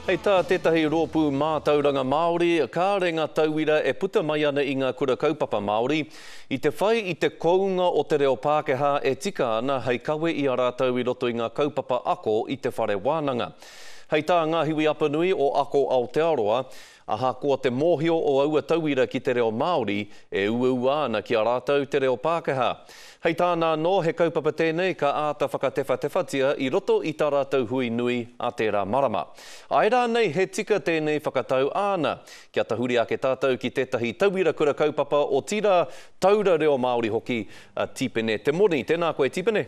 Hei tā tētahi rōpū mātauranga Māori, kāre ngā tauira e puta mai ana i ngā kura kaupapa Māori i te whai i te kounga o te reo Pākehā e tika ana hei kawe i a rātou i roto i ngā kaupapa ako i te whare wānanga. Hei tā Ngahiwi Apanui o Ako Aotearoa, Ahakoa te mōhio o aua tauira ki te reo Māori, e uaua ana ki a rātou te reo Pākehā. Hei tāna anō, he kaupapa tēnei ka āta whakatewhatewhatia i roto i tā rātou hui nui a tērā marama. Āe rānei he tika tēnei whakatau āna? Kia tahuri ake tātou ki tētahi tauira kura kaupapa, otirā, taura reo Māori hoki, a Tipene Te Moni. Tēnā koe Tipene.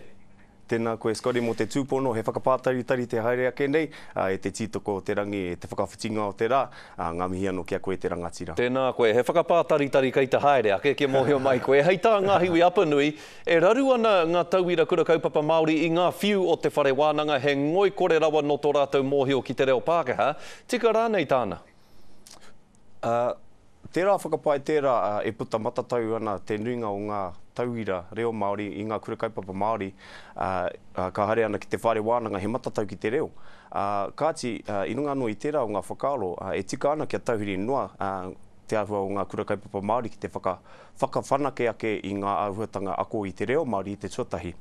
Tēnā koe Scotty mō te tūpono, he whakapātaritari te haere ake nei, e te tītoko o te rangi, e te whakawhitinga o te rā, ngā mihi anō ki a koe te rangatira. Tēnā koe, he whakapātaritari kei te haere ake, kia mōhio mai koe. Hei tā Ngahiwi Apanui, e raru ana ngā tauira kura kaupapa Māori i ngā whiu o te whare wānanga, he ngoikore rawa nō tō rātou mōhio ki te reo Pākehā. Tika rānei tāna? Tērā whakapae tērā e puta matatau ana te nuinga o ngā tauira reo Māori i ngā kura kaupapa Māori, ka haere ana ki te whare wānanga he matatau ki te reo. Kāti, i runga anō i tērā o ngā whakaaro, e tika ana kia tauhiri noa te āhua o ngā kura kaupapa Māori ki te whakawhanake ake i ngā āhuatanga ako i te reo Māori i te tuatahi.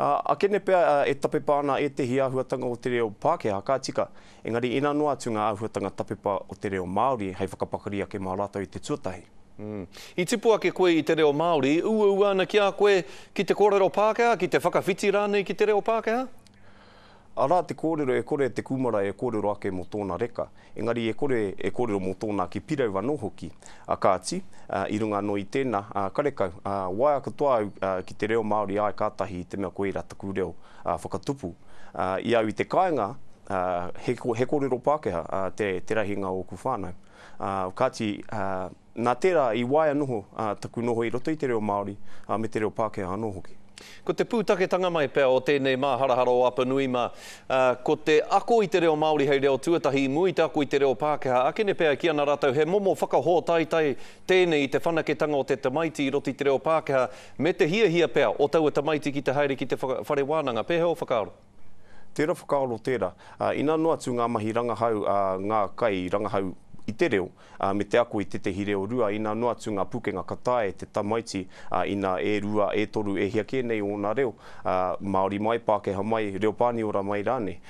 Akene pea e tapepa ana ētehi āhuatanga o te reo Pākehā, ka tika, Engari inā noa atu ngā āhuatanga tapepa o te reo Māori hei whakapakari ake mā rātou i te tuatahi. I tipu ake koe i te reo Māori, uaua ana ki a koe ki te kōrero Pākehā, ki te whakawhiti rānei ki te reo Pākehā? Arā te kōrero e kore te kūmara e kōrero ake mō tōna reka, engari e kore e kōrero mō tōna ake pirau anō hoki. A kāti, i runga anō i tēnā, karekau, waea katoa au ki te reo Māori āe kātahi i te mea koirā taku reo whakatupu. I au i te kāinga, he, he kōrero Pākehā te, te rahinga o ōku whānau. Kāti, nā tērā i waea noho taku noho i roto i te reo Māori me te reo Pākehā anō hoki. Ko te pūtaketanga mai pea o tēnei māharahara o Apanui mā, ko te ako i te reo Māori hei reo tuatahi i mua i te ako i te reo Pākehā, akene pea e kī ana rātou he momo whakahōtaetae tēnei i te whanaketanga o te tamaiti i roto i te reo Pākehā me te hiahia pea o taua tamaiti ki te haere ki te whare wānanga. Pēhea ō whakaaro? Tērā whakaaro tērā. Inā noa atu ngā mahi rangahau a ngā kairangahau i te reo, me te ako i tētehi reo rua, inā noa atu ngā pūkenga ka taea e te tamaiti, inā e rua, e toru, e hia kē nei ōna reo, Māori mai, Pākehā mai, reo Pāniora mai rānei.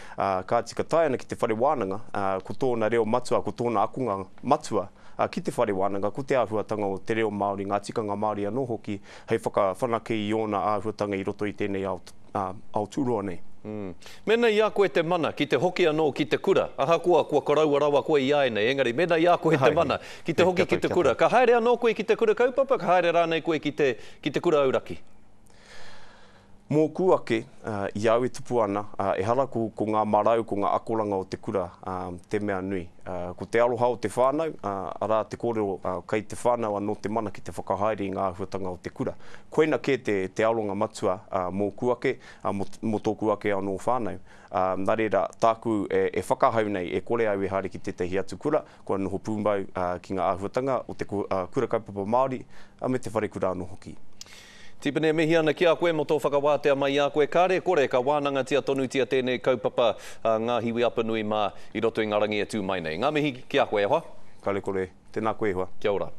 Kāti, ka tae ana ki te whare wānanga, ko tōna reo matua, ko tōna akonga matua ki te whare wānanga, ko te āhuatanga o te reo Māori, ngā tikanga Māori anō hoki, hei whakawhanake i ōna āhuatanga i roto i tēnei ao ao tūroa nei. Mēnā i a koe te mana ki te hoki anō ki te kura, ahakoa kua koroua rawa koe i āianei, engari mēnā i a koe te mana ki te hoki ki te kura, ka haere anō koe ki te kura kaupapa, ka haere rānei koe ki te, ki te kura auraki? Mōku ake, i a au e tupu ana, ehara ko, ko ngā marau, ko ngā akoranga o te kura te mea nui. Ko te aroha o te whānau, arā te kōrero kei te whānau anō te mana ki te whakahaere i ngā āhuatanga o te kura. Koina kē te, te aronga matua mōku ake, mō, mō tōku ake anō whānau. Nā reira, tāku e, e whakahau nei, e kore au e haere ki tētahi atu kura, kua noho pūmau ki ngā āhuatanga o te kura kaupapa Māori me te wharekura anō hoki. Tipene, e mihi ana ki a koe mō tō whakawātea mai i a koe. Kāre kore, ka wānangatia tonutia tēnei kaupapa a Ngāhiwi Apanui mā i roto i ngā rangi e tū mai nei. Ngā mihi ki a koe, e hoa. Kāre kore. Tēnā koe, e hoa. Kia ora.